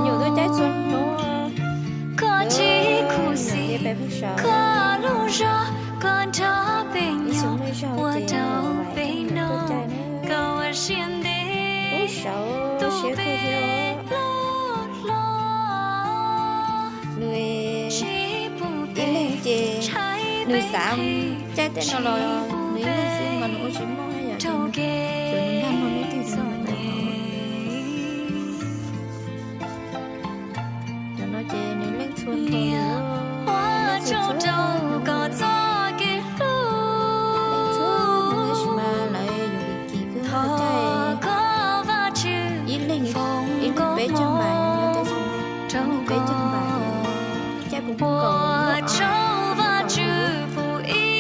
Nyuam tuaj caij txhua hnub, koj tsis khuv xim, koj lub zog, koj nrog peb nyob ua rau peb noj, koj ua siab ntev, tus peb loj hlob. Nws ib leeg ces nws xav caij tej no los nws ib leeg xwb mas nws ua tsis muaj yom, ces nws nkag muag leej twg nws tau. Cov no ces nws leej txhua nrho, leej txhua nrho, leej txhua hnub tab sis mas lawv yuav li kis kawg caij ib leeg ib lub peb caug npais, ib lub peb caug npais, caij kuv kaum ib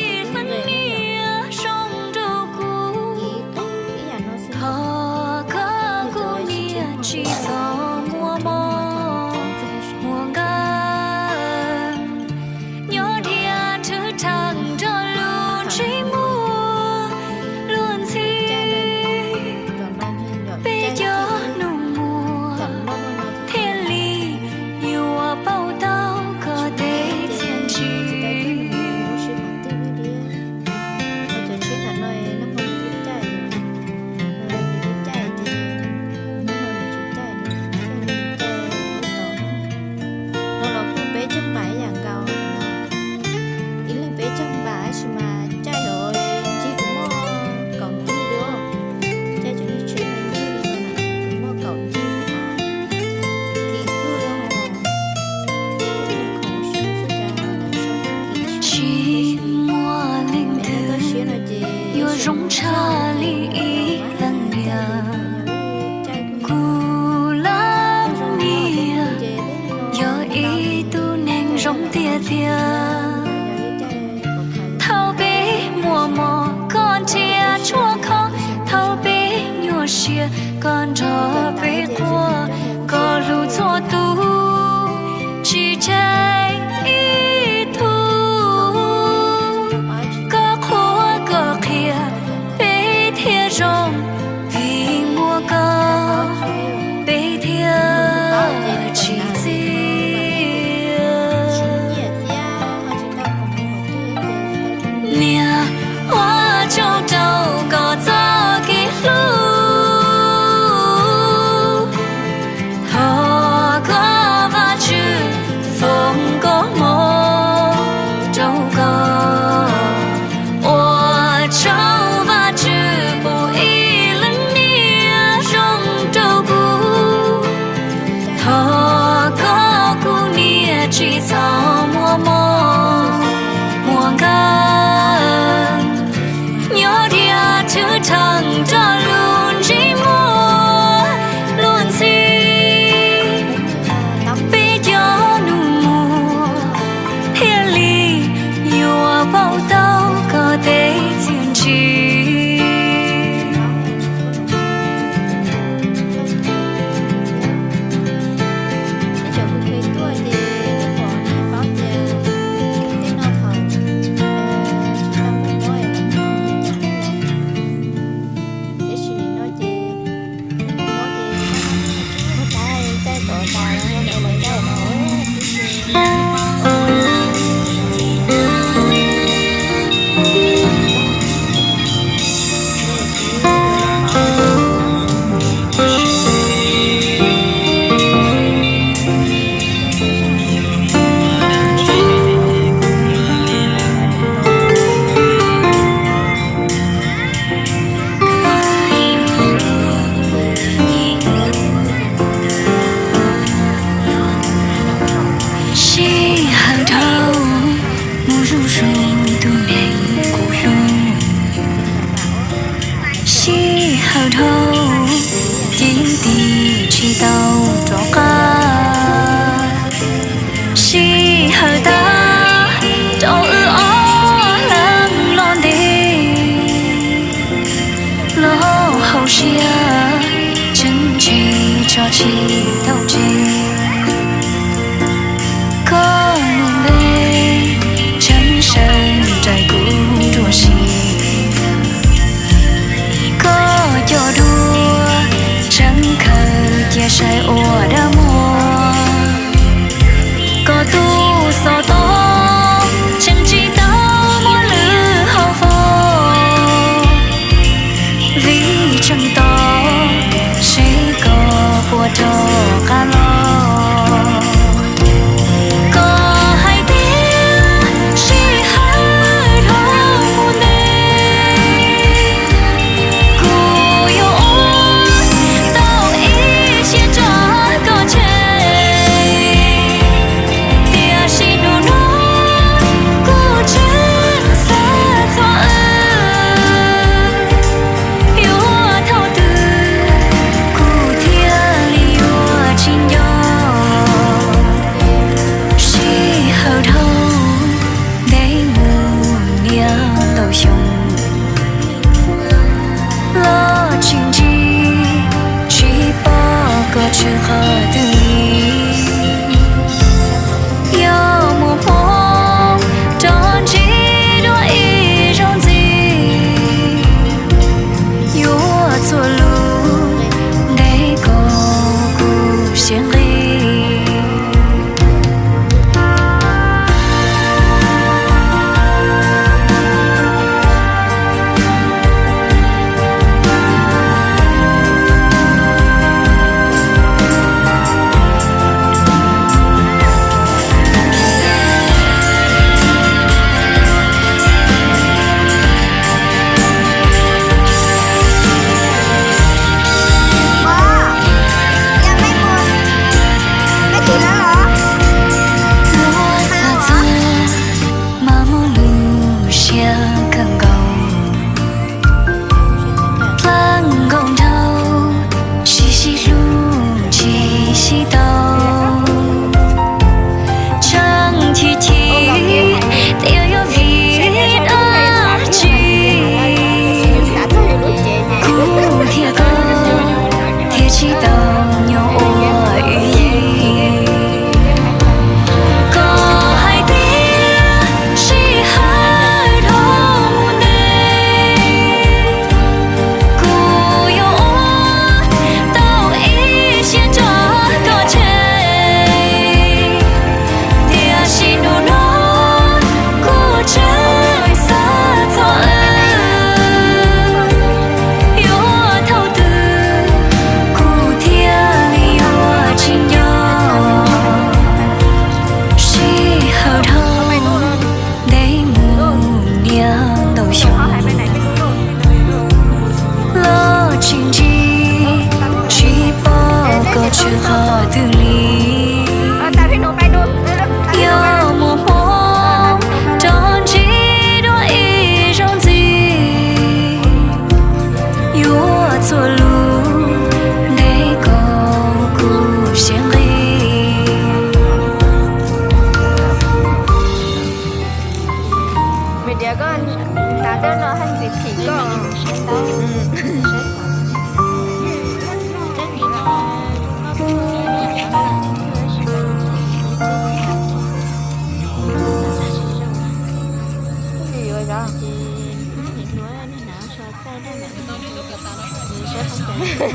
yam no xwb. Thov koj kuv niam tsis txhob muaj mob muaj nkeeg, nyob dhia thwv thaj nrog lub ntsej muag luag ntxhi. Peb cov nus muag thiaj li yuav pauj tau koj tej txiaj ntsig. No los kuj peb caug npais ib yam nkaus, ib leeg peb caug npais tab sis mas caij yuav ntsib kuv muaj kaum ntsig li, caij cov niag tsheb no ntsig li no na, kuv muaj kaum ntsig li na, kim kawg li os. Tsis muaj leej twg yuav zoo tshaj li ib leeg niam. Kuv leej niam yog ib tug neeg zoo tiag tiag. Thaum peb muaj mob koj nrhiav tshuaj kho, thaum peb nyuaj siab koj nrog peb quaj, koj hlub txhua tus tsis tseg ib tug. Koj qhuas koj qhia peb thiaj zoo, vim muaj koj peb thiaj tsis txiag. Niam, ua tsaug rau koj txoj kev hlub. Thov koj Vajtswv foom koob hmoov rau koj. Ua tsaug Vajtswv pub ib leej niam zoo rau kuv. Thov koj kuv niam tsis txhob muaj mob muaj nkeeg, nyob dhia thwv thaj nrog lub ntsej muag luag ntxhi. Peb cov nus muag thiaj li yuav pauj tau koj tej txiaj ntsig.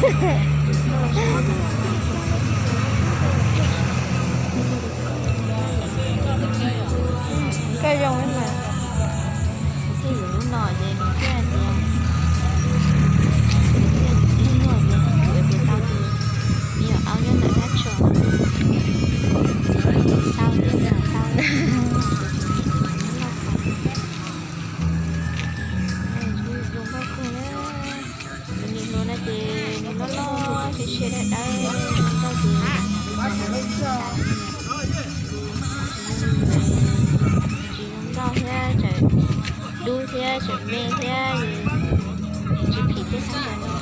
Koj zoo mas. Thiaj yuav lub no ces nws thiaj tias, nws thiaj nyuaj nyuaj ces yuav tias tau tus me nyuam aub nyob ntawm thaj tsam. Tau thiab, tau. Zoo nkauj kawg na. Nws hluas no ces nws loj loj thiab siab dawb dawb, zoo nkauj ces tsis zoo nkauj thiab tseem dub thiab tseem me thiab, tsis phim tej khaub ncaws no.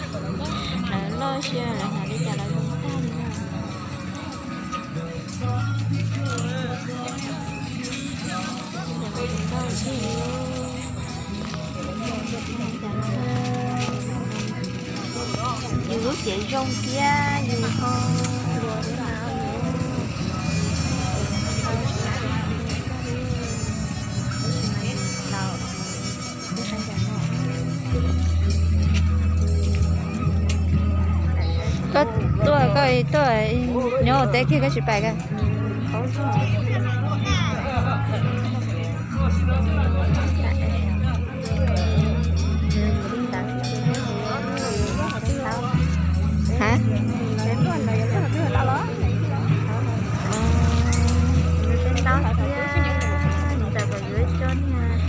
Lawv loj siab lawv hnav li cas los zoo tag li na. Yus lub cev zoo thiab yus ho hluas thiab mas. Koj tuaj, koj tuaj nyob teb kiag koj tsis pais koj.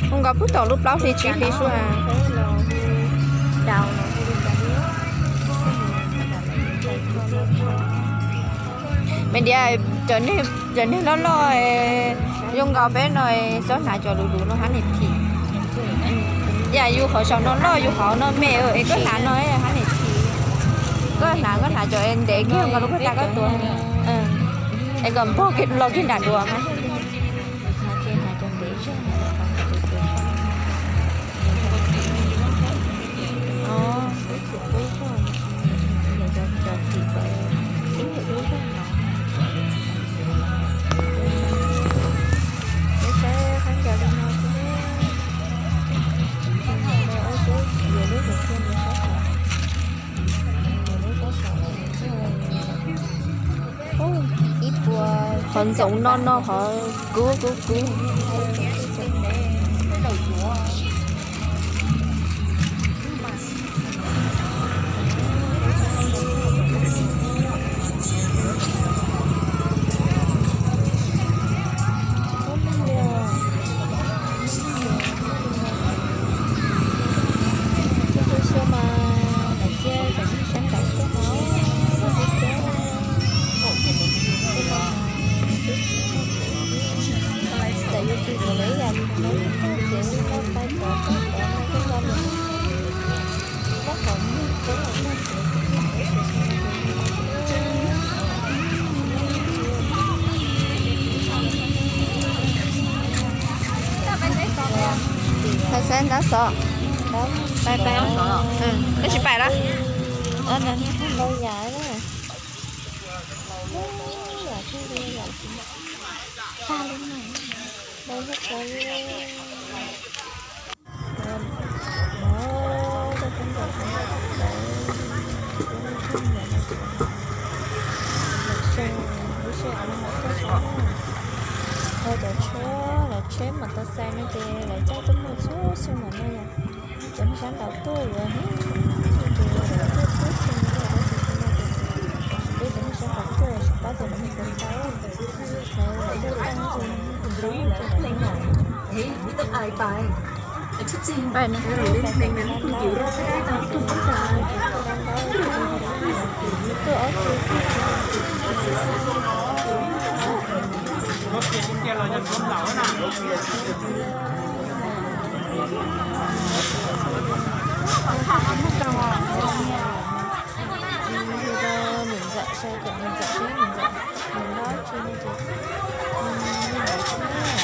Hu nkawd pub tom lub plaub hli tsib hli sub. Me diav, cov neeg loj loj zoo nkaus peb no, txhob hnav cov luv luv no hab nim phim. Yam yus qhov saum no loj yus qhov no me es koj hnav no hab nim phim. Koj hnav, koj hnav cov ntev kiag nkaus lub koj tas koj tuav, es kom npog los kiag nram duav mas. Qhov ntxoov no no qhov kub kub kub. Pais xav ntab xov. Pais pais. Koj tsis pais los? Cov tsheb, lawv tsheb mas tau xais no ces lawv coj tuaj muag txhua xyoo mas no yom. Cov neeg sab nraud tuaj yuav, ces lawv tuaj txhua xyoo no, peb cov neeg sab nraud tuaj tsis paub tias lawv mus puas tau, lawv tuaj tau ces lawv mus tau. Niam ntxawm, niam ntxawm, niam ntxawm, niam ntxawm.